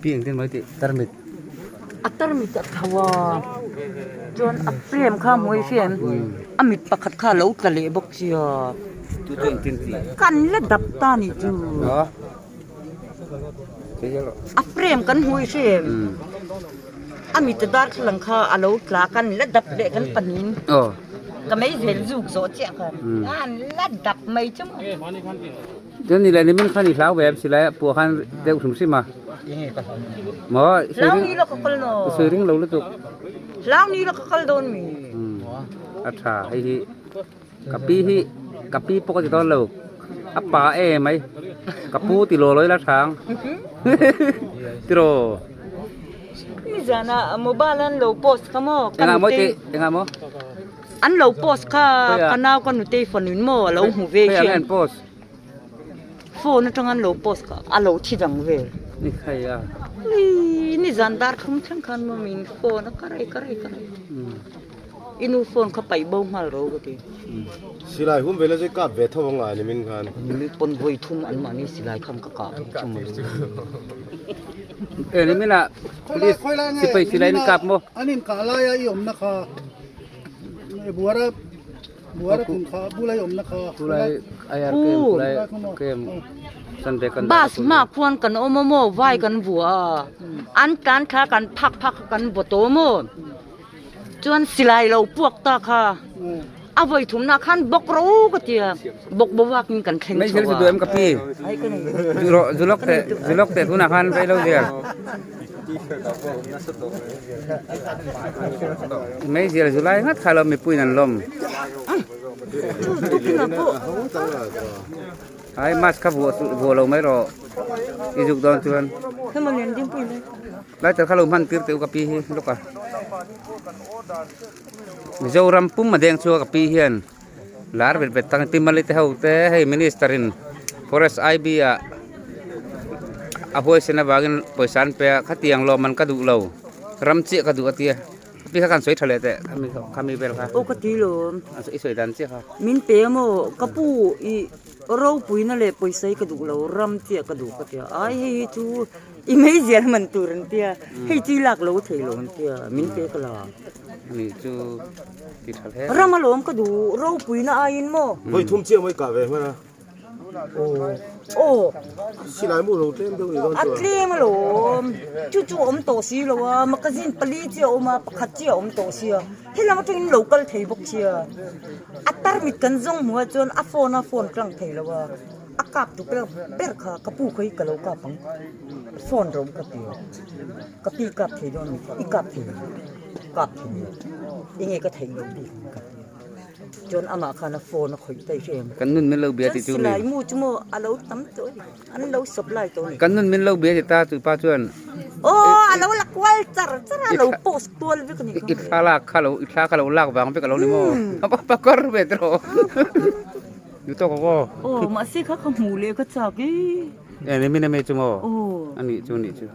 Pi engtin mai tih tarmit. A tarmit a tho a, chuan a frame kha hmuh i hria em? A mit pakhat kha a lo tla leh bawk sia. Chu chu engtin tih? Kan la dap ta ni chu. A frame kan hmuh i hria em? A mit a darthlalang kha a lo tla kan la dap leh kan panin. Ka meizel zuk zawh chiah khan an la dap mai chu maw. Chuan ni leh nimin khan i hlau ve em silai a puah khan deuh hrim hrim a. Maw i sawi ring i sawi ring lo lutuk. Hlau ni la ka kal dawn mi. A tha hei hi ka pi hi ka pi pawh ka ti dawn lo a pa e mai ka pu ti law law ila thang tiraw. Nizana mobile an lo post kha maw. Engah maw tih engah maw. An lo post kha ka nau ka nutei phone in maw a lo hmu ve khian. An post. Phone atang an lo post kha a lo thi dang vel. Ni khai a. Ui ni zan dar thum thleng khan maw min phone a karai karai karai. I nu phone kha paih bo nghal ro ka ti. Silai hum vela zai kap ve tho anga ni min khan. Mi pawn vawi thum an mahni silai kham ka kap chu maw. E ni min a police sipai silai ni kap maw. An in kah lai a i awmna kha. Buara buara thun kha bulai awmna kha Tulai IR camp tulai camp Sunday kan Bus hma khuan kan awm a maw vai kan vua a an tlan thla kan phak phak kha kan vaw tawh maw chuan silai lo puak ta kha a vawi thumna khan bawk ro ka tia bawk bo vak in kan thleng chho a. Em ka pi zulok te zulok te tunah khan rei lo zel. Meizial zu lai ngat kha lo mipuiin an lawm. Ai mask kha vuah suh vuah lo mai rawh i zuk dawn chuan. Lai tel kha lo hman tir teh u ka pi hi lawk a. Mizoram pum a deng chhuak ka pi hian lar vet vet tak pi mali te ho te hei minister in forest IB ah a huaisen avangin pawisa an pe a khatiang lawm an ka duh lo ram chiah ka duh a tia pi kha kan sawi tha leh teh khami khami vel kha aw ka ti lo i sawi dan chiah kha min pe maw ka pu i ropuina leh pawisa hi ka duh lo ram chiah ka duh ka tia ai hei hi chu i meizial man tur an tia hei chu i lak lo thei lo an tia min pe ka la ani chu. Ram alawm ka duh ropuina aiin maw. Vawi thum chiah mai kah ve hman a. Aw. Silai mu lo tlem deuh ni dawn chuan. A tlem alawm. Chu chu a awm tawh si lo a, magazine pali chiah a awm a, pakhat chiah a awm tawh sia. Helam atangin lo kal thei bawk sia. A tarmit kan zawng hmuh ah chuan a phone a phone tlang thei lo a. A kap tu ber ber kha ka pu kha hi ka lo kap ang. Phone ro ka ti a. Ka pi kap thei dawn a ni i kap thei lo. Kap thei lo enge ka theih loh bik ang ka ti chuan amah khan a phone a khawih daih hrem Kan nun min lo bia ti chu chuan silai mu chu maw a lo tam tawh a ni an lo supply tawh a ni Kan nun min lo bia ti ta chu pa chuan aw a lo la kual char char a lo post tual vek a ni I thla lak kha lo i thla kha lo lak vang vek a lo ni maw pa kar ve te rawh ni tawk ang aw aw mahse kha ka hmuh leh ka chak e e ni min a mi chu maw a nih chu a nih chu.